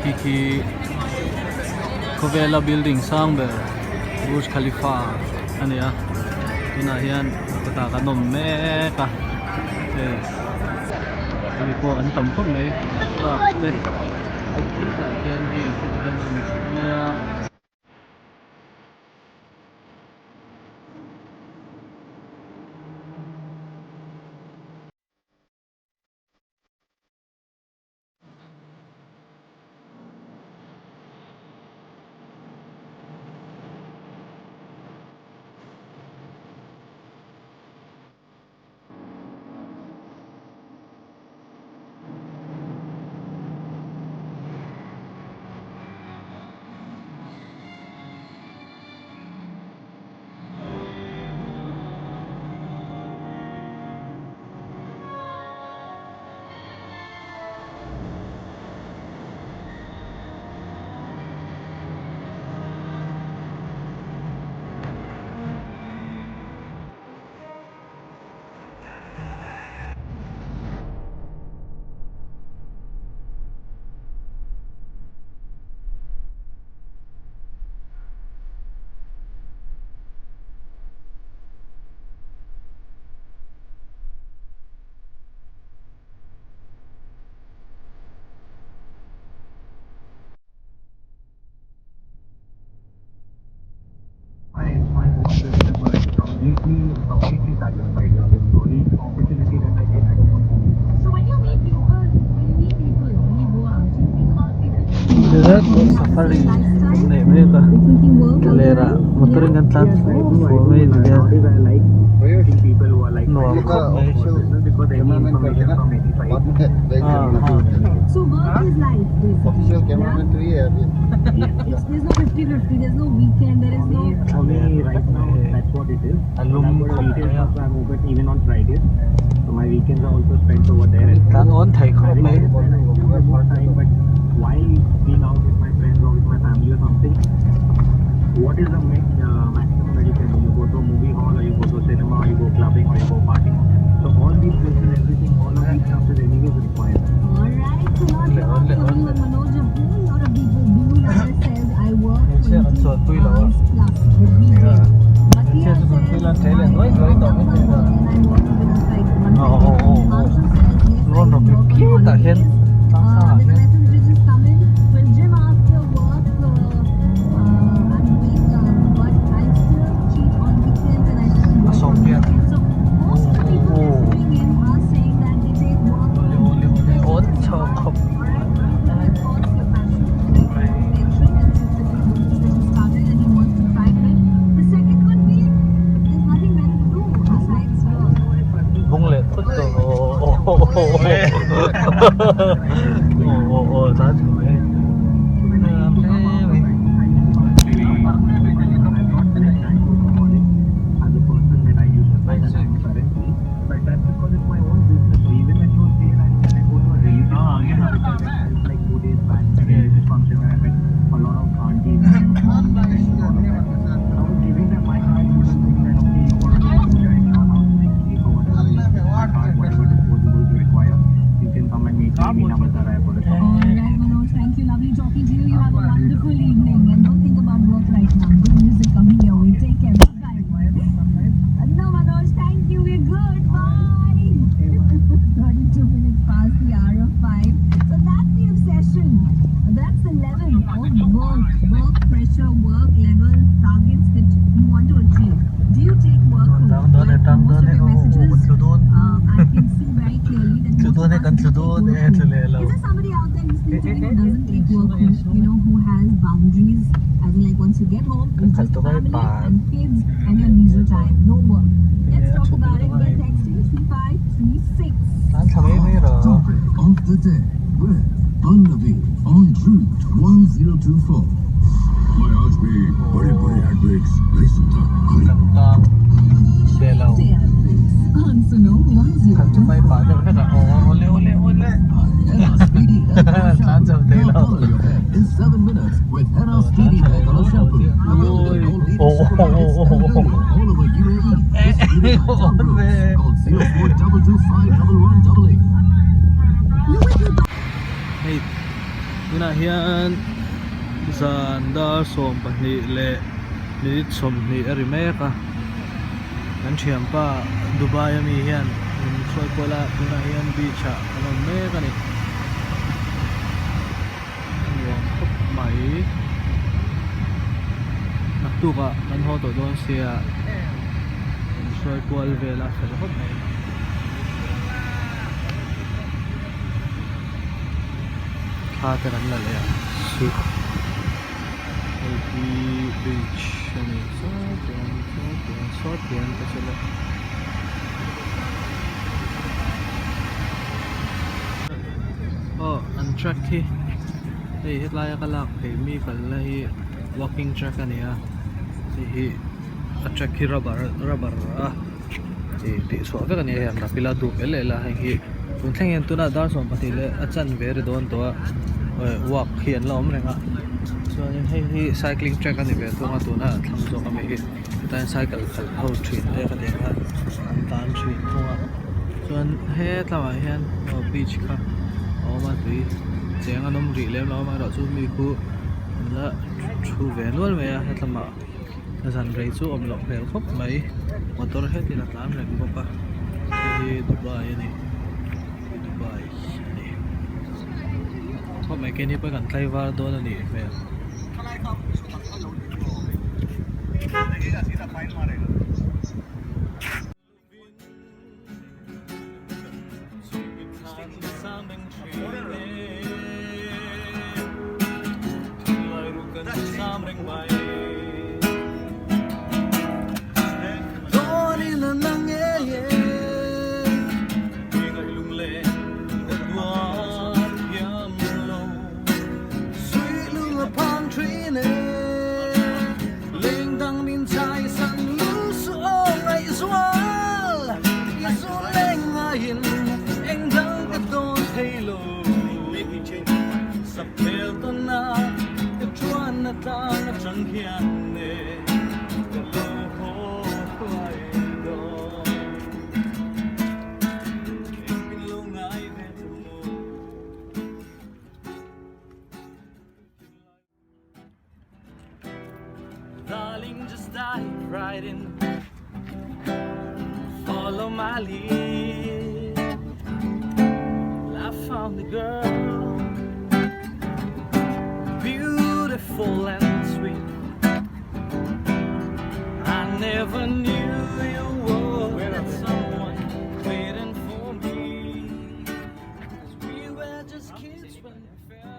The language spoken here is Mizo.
Khi khi khawvela building sang ber Burj Khalifa a ni a tunah hian a kawtah kan awm mek a hei mi pawh an tam khawp mai truck te tah khian hei heti hian a awm mai a. Safari an nei mek a thlalera motor in kan tlan fur fur mai ni hian nuam khawp mai A lum khawp mai a tlan awn thei khawp mai. Awle awle awle hmeichhia kan chuanpui lo a hmeichhia chu chuanpui la an ṭe leh nuai nuai tawh mai thei a aw aw aw aw rawn rawp ri phiat ah hian tlang sang ah hian. A sawmriat aw aw aw. Awle awle awle awn chho khawp mai. Bung leh phut tawh aw aw aw aw aw tlan chho mai. Tang dawn e tang dawn e aw aw kan tlu dawn tlu dawn e kan tlu dawn e tlu leh lo kan khalh tawh a pa enge a chhuk lutuk a hei tlan thla mai mai rawh. Kan tang ve lo kan chu mai pah deuh hlek a aw awle awle awle tlan chho thei lo aw tlan tha leh dawn lo chiah aw aw aw aw ve. Hei. Tunah hian zan dar 12 leh minute 20 a ri mek a kan thianpa Dubai ami hian min hruai kual a tunah hian beach ah kan awm mek a ni a nuam khawp mai naktuk ah kan haw tawh dawn sia min hruai kual vel a fel khawp mai. Thla te kan la leh a chu hei hi beach a ni saw tiang saw tiang saw tiang te chu le aw an track hi hei hetlai a ka lak phei mi kalna hi walking track a ni a hei hi a track hi rubber rubber a. Ih tih chhuah vek a ni a hei an rap ila dup el el a hei hi tun thleng hian tunah dar 12 leh a chanve a ri dawn tawh a eh walk hi an la awm reng a chuanin hei hi cycling track a ni ve thung a tuna an thlang zawk ami hi hetah hian cycle khalh ho thin te ka tih ang khan an tan thin thung a chuan hetlamah hian aw beach kha a awm a tui cheng an awm rih lem lo a amaherawhchu mi khu an la thu ve nual mai a hetlamah. Zan rei chu awm loh hmel khawp mai motor hetin a tlan reng bawk a hei hi Dubai a ni Dubai a ni khawp mai keini pawh kan tlaivar dawn a nih hmel. Darling just dive right in Follow my lead I found a girl Beautiful and sweet I never knew you were that someone waiting for me 'Cause we were just kids when we fell